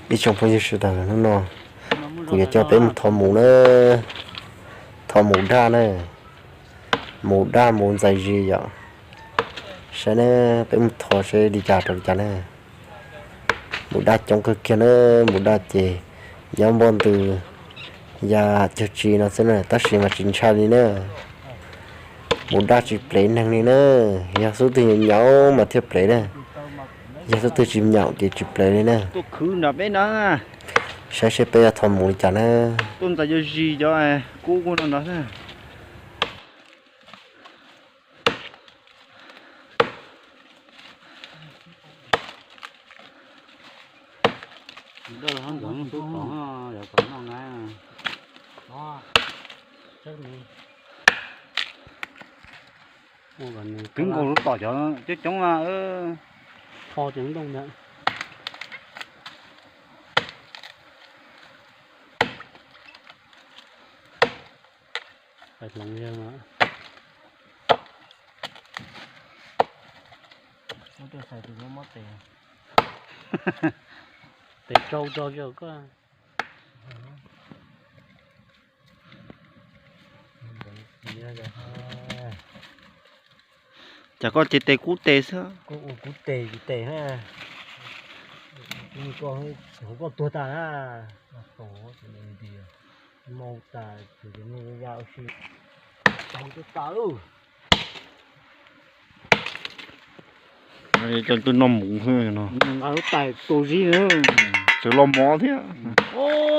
Ib tsoom phooj ywg sawv daws, hnub no kuv yuav coj peb mus thov mus na, thov mus daj na, mus daj mus ntxais zis yom. Saib na, peb mus thov seb li cas rau li cas na. Mus daj coob kawg kiag na, mus daj ces nyob npoj ntws ya cag tsi no xwb na, tab sis mas tsis ntshai li na. Mus daj tsis plev neeg li na, yog xub twg nyaum nyaum mas thiaj plev na, yog xub twg tsis nyaum ces tsis plev li na. Saib seb peb yuav thov mus li cas na. Twb nkaus lub tom cov coob coob na. Tho cov ntoo ntawd. Pais hloov yawg mas. Tes tsau tso kiag koj. Cas koj ces tes kub tes xwb. Koj ua kub tes tsis tes na. Koj hauv koj tuag tas na. Mau tas, tus tus nug ya ua si. Tau tuag tas lauj. Coj tuaj noj mus no. Nqa lub tais rau zib na. Txawm los mov thiab.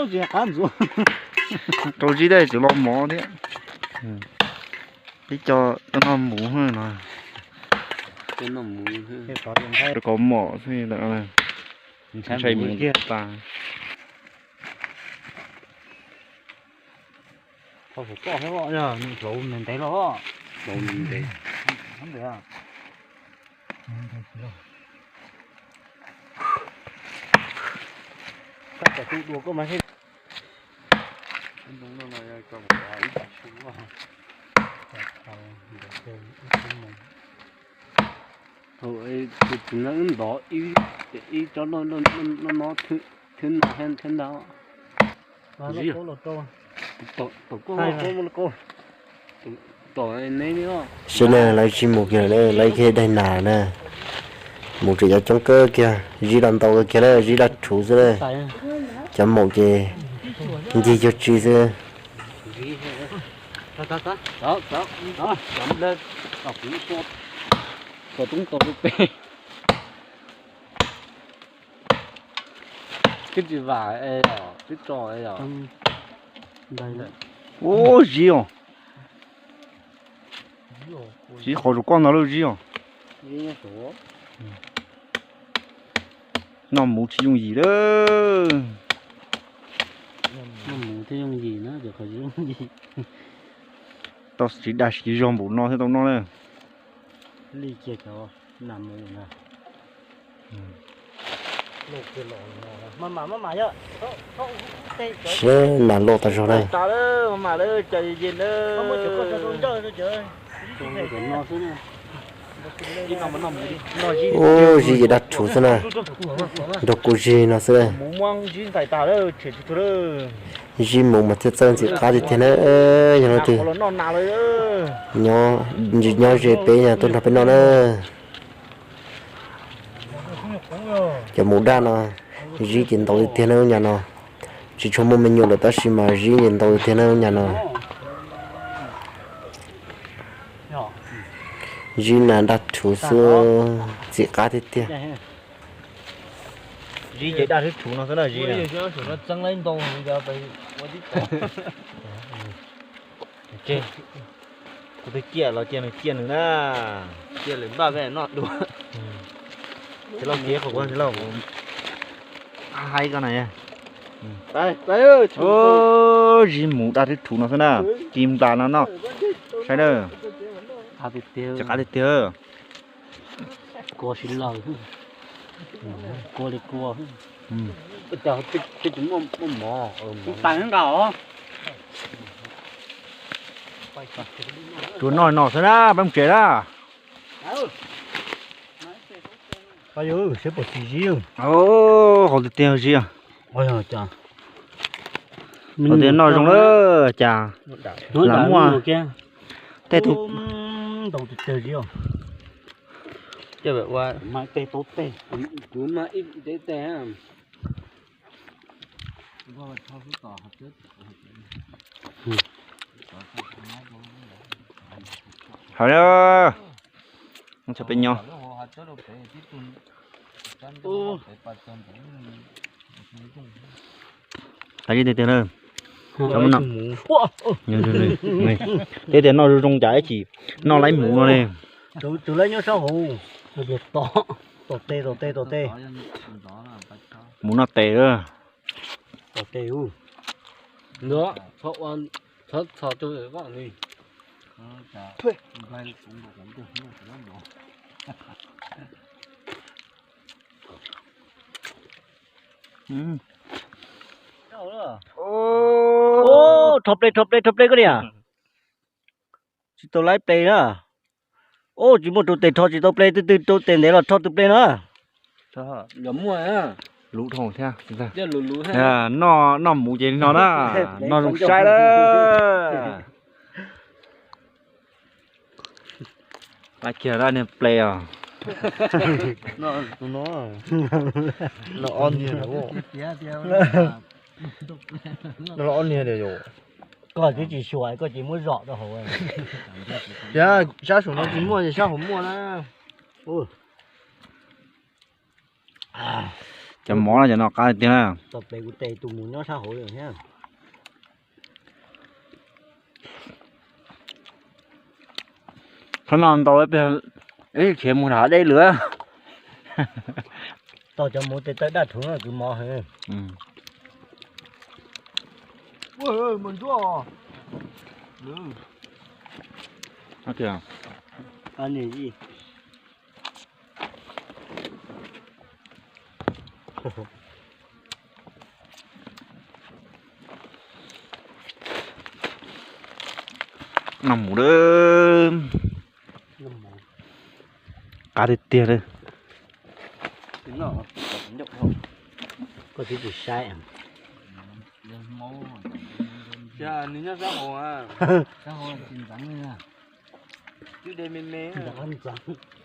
Tsis qab ntxuav. Rau zib dej txawm los mov thiab. Peb coj tuaj noj mus no. Kov mom xwb, ntshai mus tas. Tau saum toj thiab los yog nws hlauv ntev los. Hlauv ntev. Koj txawm tu dua koj mas thiaj. Tus no wb ntov ib tsob noj no thwb no thiab ntag. Seb na, lawv tsis mus kiag lawm, lawv ib daig nas na. Mus tseem cov coob kawg kiag, zib daj ntau kawg kiag na, zib daj rhuv xwb na. Cov maum ces ncig cuag tsi xwb. Twb tsis vam es twb tso es. Ub, zib os. Zib qhov zus koj ntag lauj, zib os. Noj mus tsis yooj yim lawm. Noj mus thiaj yooj yim na, cov qhov yooj yim. Tau siv dag siv zog npaum no thiaj tau noj na. Li kiag cov nas mus na. Siab nas loj tas zog na. Ub, zib ces daj rhuv xwb na. Nrog kuv zig no xwb na. Zib mus mas thiaj txawj ntxim qab tiag tiag na. Yog leej twg nyob ze peb no tuaj nrog peb noj na. Cov mus daj no, zib ces ntau tiag tiag na nyab no. Tsis tshua muaj me nyuam lawm tab sis mas zib ces ntau tiag tiag na nyab no. Zib nas daj rhuv xwb, ntxim qab tiag tiag. Zib ces daj rhuv no xwb na zib. Kuv twb ciaj los cia nws ciaj nws na. Ciaj lawm npaj peb noj dua. Txiv Lauj, kiv qhov kuv, Txiv Lauj. Haib koj na. Zib mus daj rhuv rhuv no xwb na. Ci nplas no no. Saib na. Tsis qab tiag tiag. Kua si lawm. Kua li kua. Tais nqa os. Tsuas noj no xwb na, peb mus tsev na. Pab yus seb puas tsis zib. Hauv tiag tiag zib. Ua tias noj zoo lawm cas lam muaj tej tug. Hawm na, txhaj peb nyob. Qab zib tiag tiag na. Tej tias noj zoo zoo cas ib chim noj laib mus no ne. Tus laib nyob sab hauv. Tom tes, tom tes, tom tes. Mus noj tes lawm. Tom tes. Rho ple, rho ple, rho ple koj niam. Tsis tau laib ple na. Ub, tsis muaj tus tes rho tsis tau ple, twb twg tus tes ntev los rho tus ple na. Luv dhau thiab. Noj, noj mus ces no na, noj zoo saib lawm. Laib kiag lawm niag ple os. Noj ob niag, noj ob niag tias yus. Koj twb tsis xyuas koj ces muab zom rau hauv. Tias sab saum no tsis muaj ces sab hauv muaj na. Cov mov no cov no qab tiag na. Tom pem kuv tes tus mus nyob sab hauv thiab. Qhov no ntau ib pliag, ib khiav mus nram dej lawm. Tau cov mus tes taw daj rhuv no kwv mov heev. Noj mus lawm. Qab tiag tiag li. Koj twb tsis saib. Nws nyob sab hauv. Twb de me me.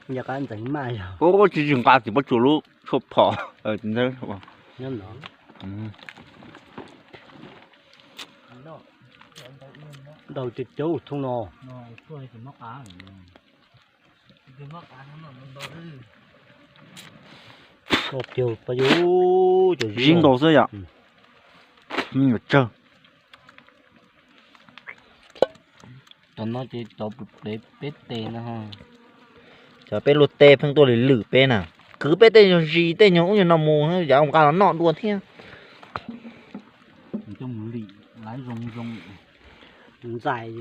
Nco qab ntxeev maj yog. Ub, tsis tsis nqa tsis pob tsuas lub tshuaj phom ntawd. Ntau tiag tiag thooj no. Zib nkaus xwb yom. Me nyuam tsawg. Cov no ces cov peb tes no. Cov peb luag tes pheej tuaj lwm lwm peb na. Kwv peb tej nyuag zis tej nyuag ub nyuag no mus, yav nqa los noj dua thiab. Ntxais.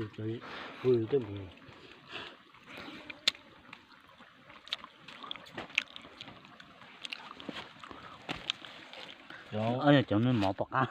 Cov me mov tom qab.